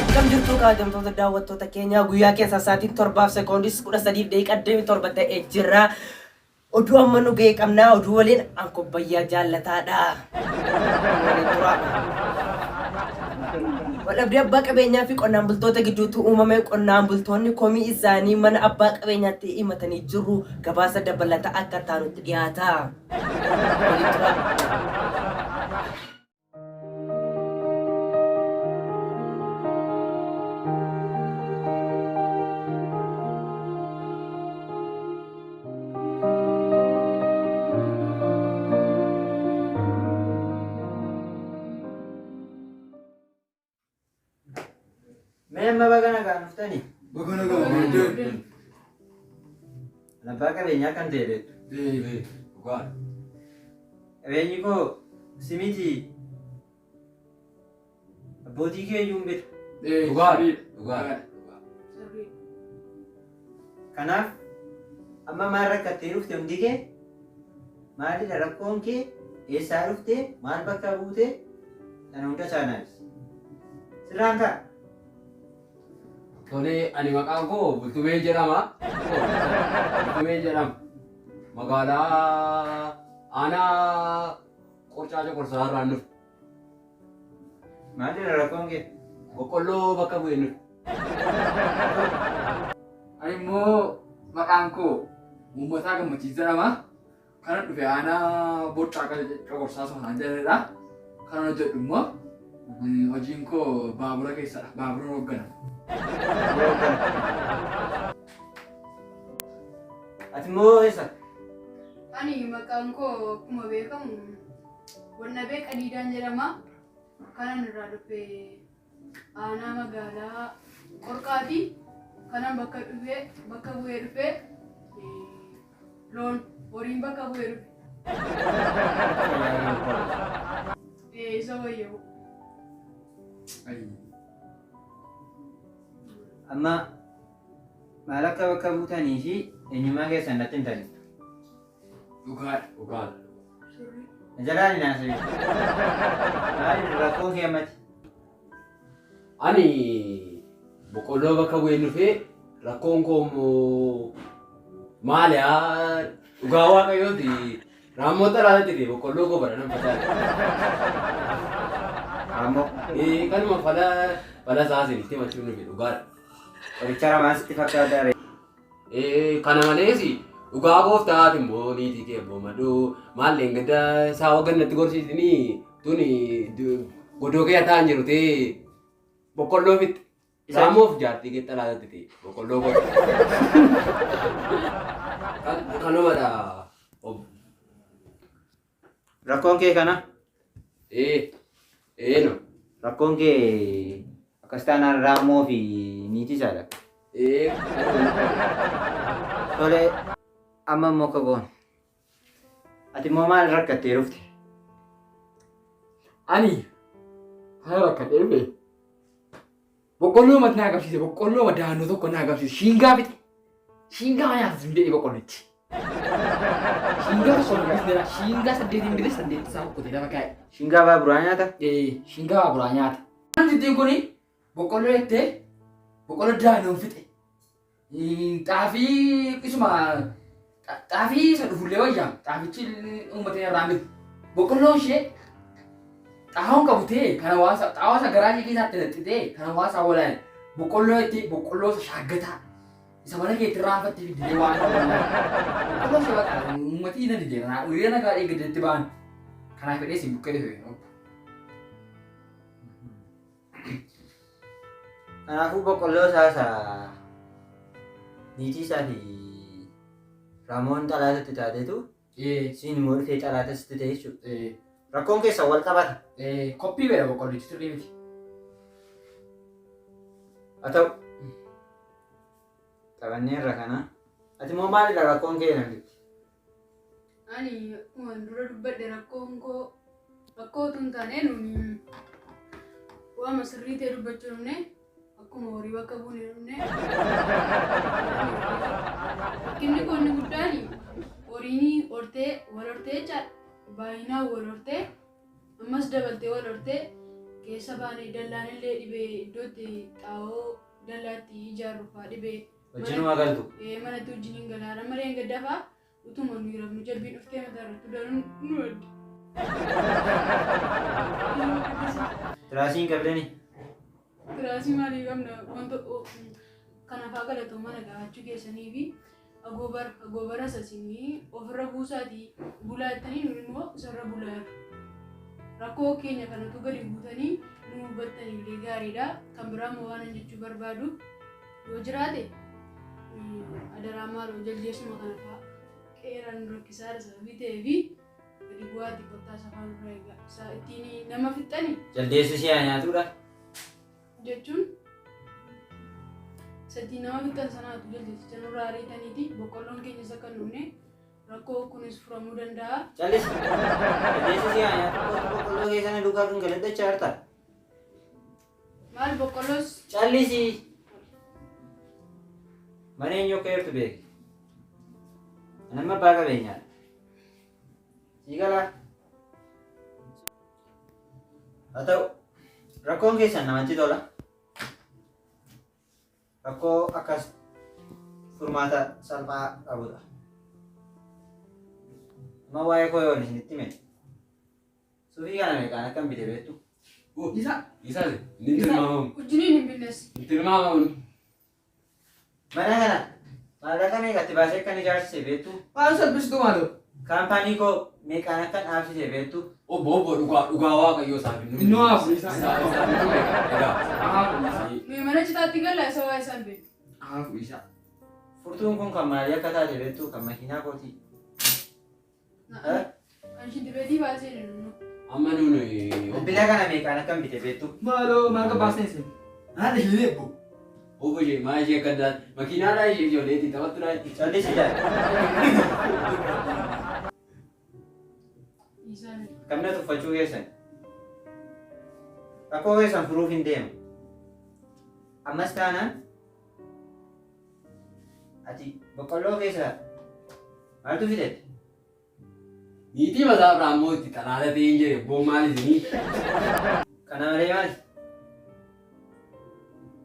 Akkam jirtu kabajamtoota daawwattoota keenyaa guyyaa keessa sa'aatiin torbaaf sekoondis 13:27 ta'ee jira. Oduu amma nu ga'e qabnaa oduu waliin an kubbayyaa jaallataadha. Waliin turaa. Waldhabdee abbaa qabeenyaa fi qonnaan bultoota gidduutti uumame qonnaan bultoonni komii isaanii mana abbaa qabeenyaatti himatanii jiru. Gabaasa dabalataa akka taanutti dhiyaata. Waliin turaa. Mee amma baga nagaan dhuftani. Baga nagaan dhuftee. An abbaa qabeenyaa kan ta'e beektu. Dhugaadha. Qabeenyi koo si miti abbootii kee iyyuu hin bitu. Dhugaadha. Dhugaadha. Kanaaf amma maal rakkattee dhufte hundi kee? Maalidha rakkoon kee? Eessaa dhufte? Maal bakka buute? Kana hunda isaa naaf ibsi. Sirraan ka'a. Tolee, ani maqaan koo Bultumee jedhama. Bultumee jedhama. Magaalaa aanaa Qorcaa Coqorsaa irraan dhufe. Maalidha rakkoon kee? Boqqolloo bakka bu'een dhufe. Ani immoo maqaan koo Uummataa Gammachiis jedhama. Kanan dhufe aanaa Borcaa Coqorsaa Soonaan jedhanidha. Kanan hojjedhu immoo hojiin koo baabura keessadha. Baabura hooggana. Ati immoo eessa? Ani maqaan koo akkuma beekamu Wannabee Qadiidaan jedhama. Kanan irraa dhufe aanaa magaalaa Qorqaati. Kanan bakka dhufe bakka bu'ee dhufe loon horiin bakka bu'ee dhufe. Isa wayya'u. Amma maal akka bakka buutanii fi eenyummaa keessan natti himtaniittu. Dhugaadha. Dhugaadha. Sirrii. Na jalaan hin haasa'in. Maali rakkoon kee ammati? Ani boqqolloo bakka bu'een dhufee rakkoon koo immoo maali haa dhugaa waaqayyooti raammoo xalaata jedhee boqqolloo koo bara nan facaase. Raammoo. Ee, Kanuma fala fala isaa isinitti himachuun dhufe dhugaadha. Qoricha ramaan sitti fakkaata ree. Ee, Kana malees dhugaa gooftaati immoo niitii kee abboomadhu maal dheengadda isaa hoggannatti gorsiisinii tuni godoo kee ta'an jiru ta'ee boqqolloo fixxe. Raamoof jaartii kee xalaatatti ta'e boqqolloo koo. Kanumadha. Rakkoon kee kana. Ee, ee no. Rakkoon kee akkas taanaan raammoo fi niitii isaadha. Ee, Tole amma immoo akka goonu. Ati immoo maal rakkattee dhufte? Ani kana rakkadhee dhufe. Boqqolloo mati naa qabsiise boqqolloo daannoo tokko naa qabsiise shiingaa fixe. Shiingaa nyaata sin jedhe boqqollichi. Shiingaa tokko na qabsiise shiingaa saddeetiin bite saddeet isaa kukkutee lafa kaa'e. Shingaa baaburaa nyaata? Ee shiingaa baaburaa nyaata. Namtittiin kuni boqqolloo jettee boqqolloo daannoon fixe. Xaafii isuma xaafii isa dhufullee wayya xaafichi uummata irraa miti. Boqqolloon ishee xaahoon qabu ta'e kan hawaasa xaahoo isa garaa ishee keessaatti naqxitee kan hawaasaa walaale boqqolloo itti boqqolloo isa shaaggataa isa mana keetti raanfattee fiddee waan isaa walaale. Boqqolloo ishee baqa uummatii na dide hiriira nagaa eeggateetti ba'an. Kanaaf fedhee isin bukkee dhufe. Kanaafuu boqqolloo isaa isa niitii isaa fi Raamoon xalaatatti taateetu siin immoo dhufee xalaata sitti ta'e jechuudha. Rakkoon keessan wal qabata. Koppii beera boqqollichi sirrii miti. Haa ta'u. Qabanneerra kana. Ati immoo maalidha rakkoon kee namtichi? Ani akkuma dura dubbadhe rakkoon koo Rakkoo utuu hin taane nuuni waama sirrii ta'e dubbachuu dhufne, akkuma horii bakka buune dhufne. Rakkinni koo inni guddaan horiin hortee wal hortee jechaadha. Baay'inaan wal hortee, ammas dabaltee wal hortee keessa baanee, dallaan illee dhibee, iddootti xaa'oo dallaatti ijaarru fa'aa dhibee. Wajjinuma galtu. Ee, manatti wajjin hin galaara malee hin gaddafaa, utuma nuyi rafnu jabbiin dhuftee mataa irratti danuun nu wadde. Tiraasii hin qabdani? Tiraasii maalii qabna? Wanta kanaafaa galatooma na gaafachuu keessanii fi agoobara agoobara sasinii ofirra buusaatii bulaa jettanii, nuyi immoo isarra bulaa jirra. Rakkoo keenya kanatu gadi buutanii nu hubattanii illee gaariidha. Kan biraa immoo waan ani jechuu barbaadu yoo jiraate, adaraa maaloo jaldeessuma kana fa'aa qeeraan nu rakkisaa sababii ta'eefi gadi bu'aati kottaa safaa nurraa eegaa. Isa ittiin nama fixxani. Jaldeessi si haa nyaatudha. Jechuun isa ittiin nama fixxan sanaatu jaldeessicha nurraa ariitaniiti boqqolloon keenyas akka hin dhumne, rakkoo kunis furamuu danda'a. Callisi. Jaldeessi si haa nyaatu, kootu boqqolloo kee sana duukaa gangaladhachaa jirta. Maal boqqolloos? Callisi. Mana eenyu akka jirtu beeki. Ani amma abbaa qabeenyaadha. Sii galaa? Haa ta'u, rakkoon keessan namatti tola. Rakkoo akkas furmaata salphaa qabudha. Amma waa'ee koo yoon isinitti hime, suufii kana meeqaan akkan bite beektu? Isa. Isaas inni tilmaamamu. Wajjiniin hin binnes. Hin tilmaamamu. Mana kana maallaqa meeqatti baasee akkan ijaarsise beektu? Waan salphistu maaloo. Kaampaanii koo meeqaan akkan dhaabsise beektu? Obbo, obbo, dhugaa dhugaa waaqayyoo isaaf hin Innoo hafu isaa. Isaa isaa hin egaa. Hafu isaa. Nuyi mana citaatti galla, isa waa isaan beeku. Hafu isaa. Furtuun kun kan maalii akka taate beektu? Kan makiinaa kootii. Eh? Kan shintibeetii baasee jennu. Amma nuuni. Bilbila kana meeqaan akkan bite beektu? Maaloo maal qabbaasne isin? Haadha ishee eebbu. Obbo ishee maa ishee akka daal makiinaadhaa ishee ijoolleetiin taphattuudhaa. Callisi jaal. Isaan. Kan na tuffachuu keessan. Rakkoo keessan furuuf hin deema. Ammas taanaan ati boqqolloo keessa maaltu fidate? Niitii mataa irraa immoo itti xalaala ta'ee hin jedhe obbo, maal isinii? Kana malee maali?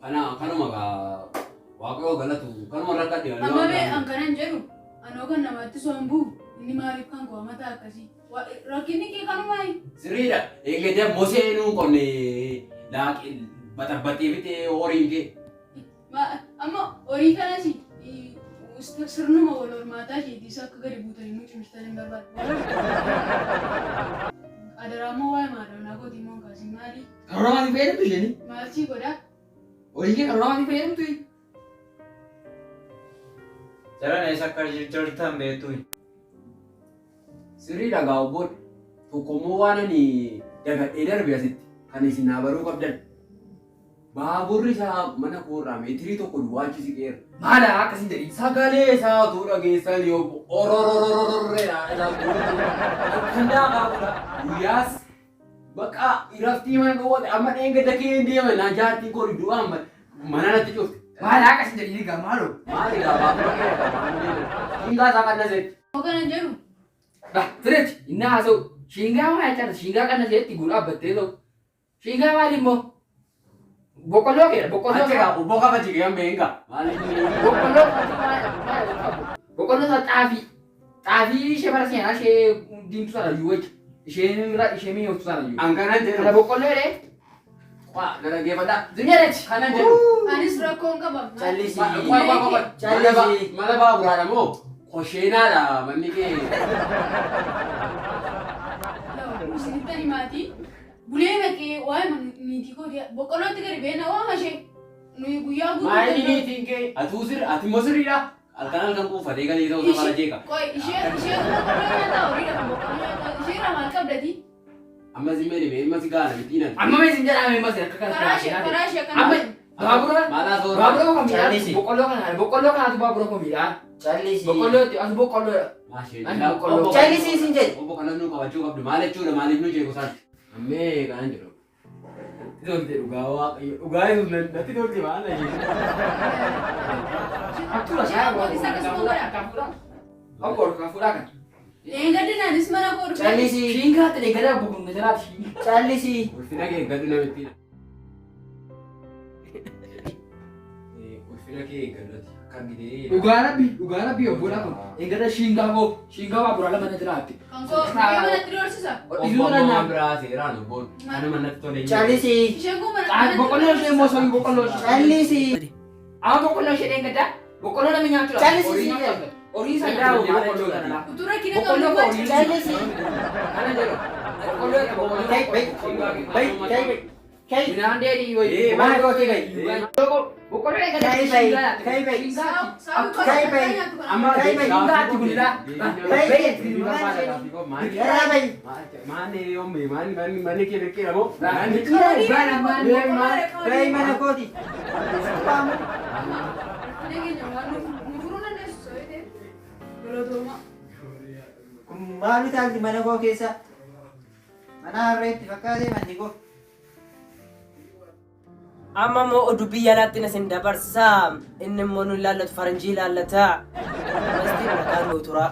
Kana kanuma gaa waaqayyoo galatu kanuma rakkadhe. Amma bee an kanan jedhu, anoo kan namatti soon bu'u inni maaliif kan koo mataa akkasii? Rakkinni kee kanumaayi. Sirriidha. Eeggatee mosee nuu qonne laaqi baxabbaxee fixee horiin kee. Amma horii kanas sirnuma wal hormaataa isheetiis akka gadi buutanii nu cimsitan hin barbaadu. Adaraa immoo waa'ee maadha kootii immoo hin kaasin, maali? Karoora maaliif fayyadamtu isheen? Maal sii godhaa? Horii kee karoora maaliif fayyadamtu? Jarana eessa akka jirtan beektu? Sirriidha gaa obboon. Tokko immoo waan ani dagadhee darbe asitti kan isin naa baruu qabdan. Baaburri isaa mana koorraa meetirii 1 duwwaa achi siqeera. Maala akkasin jedhi. Sagalee isaa utuu dhageessan yoo orororororreedha isaa kan daakaa godha. Guyyaas bakka iraftii mana dhoowwate, amma dheengadda kee hin deeman naan jaartiin koo du'aan mana natti cufte. Maala akkasin jedhi egaa maaloo. Maali gaa baabura kee Shingaa isaa qannaseetti. Moo kanan jedhu Bah, fireeti inni haasa'u. Shingaa maa jechaadha? Shingaa qannaseetti guur dhaabbattee ta'u. Shingaa maali immoo? Boqqolloo keedha, boqqolloo Achi keedha. gaa obbo kabaji kee amma eenga. Maali inni? Boqqolloo maali qabu? Boqqolloo isaa xaafii. Xaafii ishee bara seenaa ishee diimtuu sana iyyuu wajji. Ishee mira ishee mi'ooftu sana iyyuu. An kanan Kana jedhu. boqqolloo jedhee. Waa na dhaggeeffadhaa. Zinyarechi. Kanan jedhu. Anis rakkoon qaba. Callisi. Waa waa waa. Callisi. Mana baaburaadha moo kosheenaadha manni kee? Isinitti himaatii bulee naqee waa'ee niitii kootii boqqollootti gadi ba'ee na waama ishee. Nuyi guyyaa guutuu. Maayini niitiin kee atuu sirri, ati immoo sirriidha. Halkan halkan quufatee galee ta'uu safara jeeqa. Qoy, ishee isheetu boqqolloo nyaataa, horiidha kan boqqolloo nyaataa, ishee irraa maal qabdati? Amma zimmee dhibee ilma si gaana miti nan. Amma mee isin jedhame mas akka kana. Karaa ishee akkana. Amma baabura Maalaa soora. baabura koo miidhaa, Callisi. boqqolloo kana boqqolloo kanaatu baabura koo miidhaa. Callisi. Boqqolloo as boqqolloo. Maashee. Ani boqqolloo. Callisi isin jedhe. Obbo kanas nu qabachuu qabdu maal jechuudha, maaliif nu jeequ isaatti? Ammee kanan jedhu. Natti tolte dhugaa waaqayyo. Dhugaa yesuus natti tolte maal na jedhu. Hattuudha Isheen abbootii isaa akkasuma godha. Obbo Orkaa fuudhaa kan. Dheengaddi mana koo dhufe. Callisii. Shiingaatti dheegadaa bugunna jalaati shiingaa. Callisii. Ulfina kee eeggadhu namittiin. Ulfina kee eeggadhu ati akka argitee. Dhugaa rabbi dhugaa rabbi obbolaa kun eegada shiingaa koo shiingaa baaburaa lama na jalaatti. Kan koo dhufee manatti doorsisa. Isuu Obbo na waan biraa seeraan obboon. Kanuma natti tole. Callisii. Isheen kun mana Boqqolloo ishee immoo sobii boqqolloo ishee. Callisii. Amma boqqolloo ishee dheengaddaa boqqolloo namni nyaachuudha. Callisii. Horii nyaachuudha. Horii isaa nyaachuu boqqolloo kana. Utuu rakkina Boqqolloo qabdu koo horii Callisii. Kana jedhu. Boqqolloo boqqolloo. Kai bai. Bai kai bai. Kai. Midhaan dheedhii wayii. Eh, Mana kootii bai. Boqqolloo eegala. Kai bai. Kai bai. Kai bai. Amma Kai bai. Shiingaatti gulilaa. Kai bai. Garaa bai. Maani yoommi maani maani maani kee beekee moo? Maani. Bai mana kooti. Waamu. Kun maal utaalti mana koo keessa? Mana harreetti fakkaatee manni koo. Amma immoo oduu biyya alaatti isin dabarsa. Inni immoo nu ilaallatu faranjii ilaallata. Mastiin maqaan nu turaa.